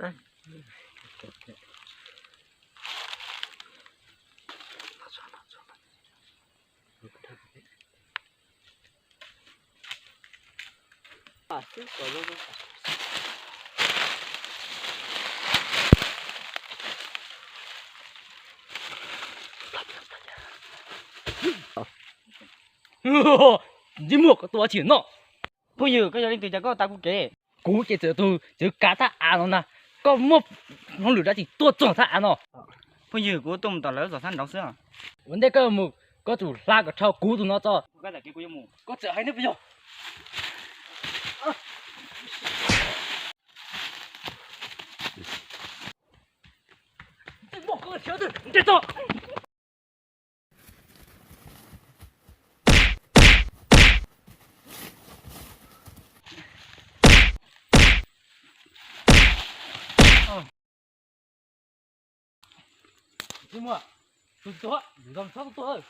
Ntsej muag, koj tuaj ua tsi no? Phooj ywg, koj yog leej twg cas koj tav kuv kev? Kuv ces txawm tus txwv kav thaj av no na, koj muaj hauj lwm dab tsi tuaj txog thaj av no? Phooj ywg, kuv tuaj mus tom lawv zos thab nraud xwb. Ua ntej koj mus, koj tsum hla kom dhau kuv tus no tso. Koj txawm hais nej puas yog? Ntsej muag, tus tuag, nrog txhob tuag.